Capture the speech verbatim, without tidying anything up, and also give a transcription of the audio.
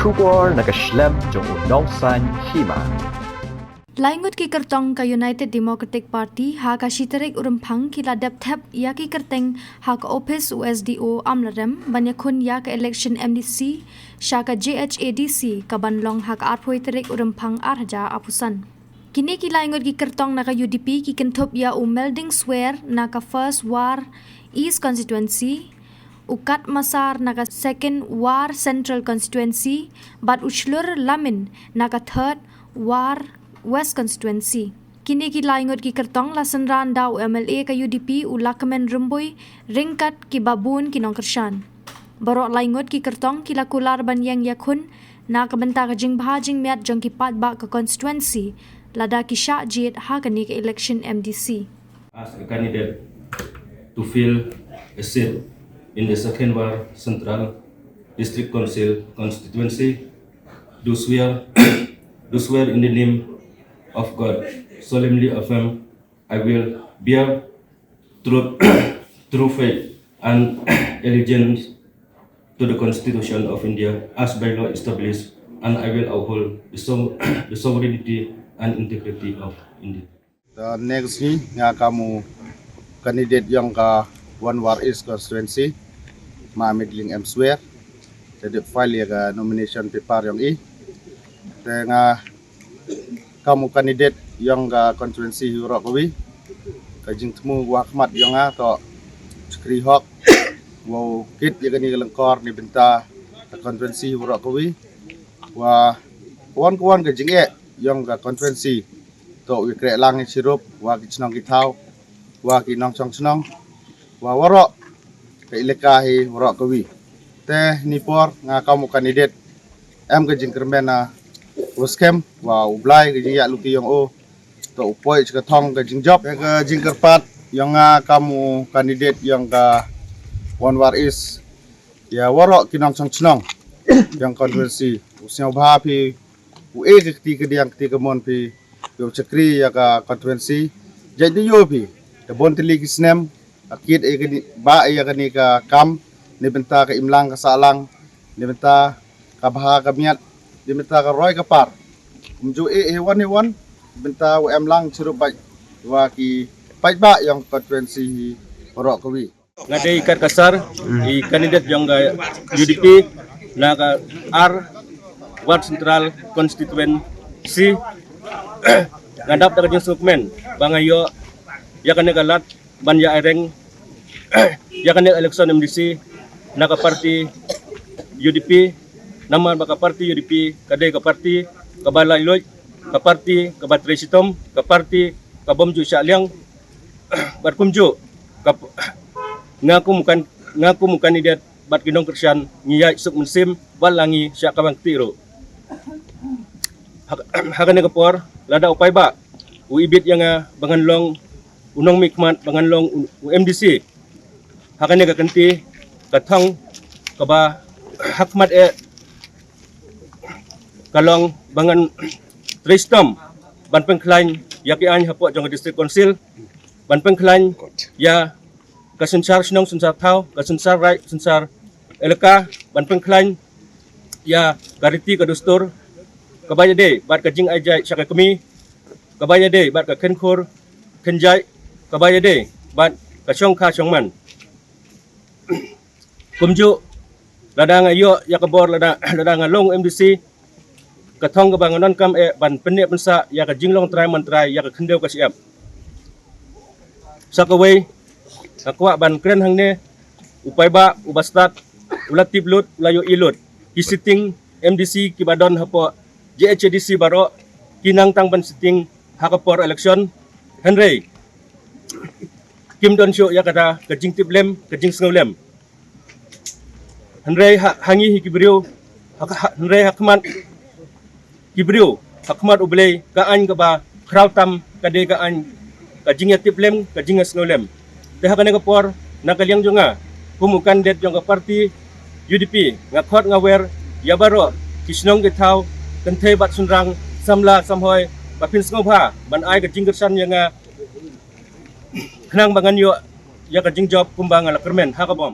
Khubor na ka shlem jong u nongsan hima. Laingut ki kyrtong ka United Democratic Party ha ka shi tarik u Rymphang ki la dep thep ïa ki kyrteng ha ka ophis u S D O Amlarem ban ïakhun ïa ka election M D C sha ka J H A D C ka ban long ha ka arphew tarik u Rymphang ar hajar arphew san. Kine ki laingut ki kyrtong na ka U D P ki kynthup ïa u Melding Swer na ka First War East Constituency, u Kat Masar na ka Second War Central Constituency, bad u Shlur Lamin na ka Third War West Constituency. Kine ki laingut ki kyrtong la synran da u M L A ka U D P u Lakmen Rymbui ryngkat ki babun ki nongkyrshan. Baroh laingut ki kyrtong ki la kular ban ïeng ïakhun na ka bynta ka jingbha jingmiat jong ki paidbah ka constituency lada ki shah jied ha kane ka election M D C. As a candidate to fill a seat in the Second War Central District Council constituency, do swear, do swear in the name of God, solemnly affirm I will bear truth, true faith and allegiance to the Constitution of India as by law established, and I will uphold the, sov- the sovereignty and integrity of India. The next ni nga kamu candidate yong ka One War East constituency, ma Melding M Swer. Jadi file ïa ka nomination paper yong i. Te nga kamu candidate yong ka constituency hi waroh kawi. Ka jingthmu wa khmat yong nga to chakri hok, wow kit ïa kani ka lyngkor ni bynta ka constituency hi waroh kawi. Wa wan ka wan ka jingeh yong ka constituency to wi kreh lang i chirup wa ki chnong ki thaw, wa ki nongchong chnong, wa waroh ka elaka hi waroh kawi. Te ni por nga kamu candidate em ka jingkyrmen na u skhem wa u Blai ka jingïaid luti yong u to u poi ka thong ka jingjop. Ka jingkyrpad yong nga kamu candidate yong ka One War East ïa waroh ki nongchong chnong yong constituency, u sngewbha phi u e ka kti ka diang kti ka mon phi u chakri ïa ka constituency. Jait da ïoh phi da bon tylli ki snem akit e kani ba ïa kani ka kam ni bynta ka imlang ka sahlang, ni bynta ka bha ka miat, ni bynta ka roi ka par. Kumjuh e he wan he wan bynta wa em lang chirup bad wa ki paidbah yong constituency hi waroh kawi. Nga dei i Kat Kasar, i candidate yong ka U D P na ka ar War Central constituency. Nga dap da ka jingsngewkmen ba nga ïoh ïa kane ka lad ban ïa reng ïa kane election M D C na ka party U D P. Namar ba ka party U D P ka dei ka party kaba laitluid, ka party kaba trei shitom, ka party ka bym ju shah liang. Bad kumjuh ka p- nga kum kan nga kum candidate bad ki nongkyrshan ngi ïaid suk mynsiem bad la ngi shah kaba kti ruh. Ha ha kane ka por lada u paidbah u ibit ïa nga ba ngan long u nongmihkhmat, ba ngan long u, u M D C ha kane ka kynti, ka thong kaba ha khmat eh ka long ba ngan trei shitom ban pynkhlaiñ ïa ki aiñ hapoh jong ka District Council, ban pynkhlaiñ ïa ka synshar shnong synshar thaw, ka synshar raij synshar elaka, ban pynkhlaiñ ïa ka riti ka dustur kaba ïadei bad ka jingai jai sha ka kmie, kaba ïadei bad ka kynkhur kynjai, kaba ïadei bad ka shongkha shongman. Kumjuh lada nga ïoh ïa ka bor, lada lada nga long M D C, ka thong kaba nga donkam eh ban pynneh pynsah ïa ka jinglong trai man trai ïa ka khyndew ka shyiap. Sa kawei nga kwah ban kren hangne, u paidbah u ba stad u la tip lut, u la ïohi lut ki sitting M D C kiba don hapoh J H A D C baroh ki nang tang ban sitting ha ka por election. Hynrei kim don shuh ïa kata ka jingtip lem, ka jingsngew lem. Hynrei ha ha ngi hi ki briew ha, ha, hynrei ha khmat ki briew, ha khmat U Blei, ka aiñ kaba khraw tam ka dei ka aiñ ka jingïatip lem, ka jingïasngew lem. Te ha kane ka por na ka liang jong nga kum u candidate jong ka party U D P, nga khot nga wer ïa baroh ki shnong ki thaw, kynthei bad shynrang, samla samhoi, ba phin sngewbha ban ai ka jingkyrshan ïa nga khnang ba ngan ïoh ïa ka jingjop kumba nga la kyrmen ha ka bom.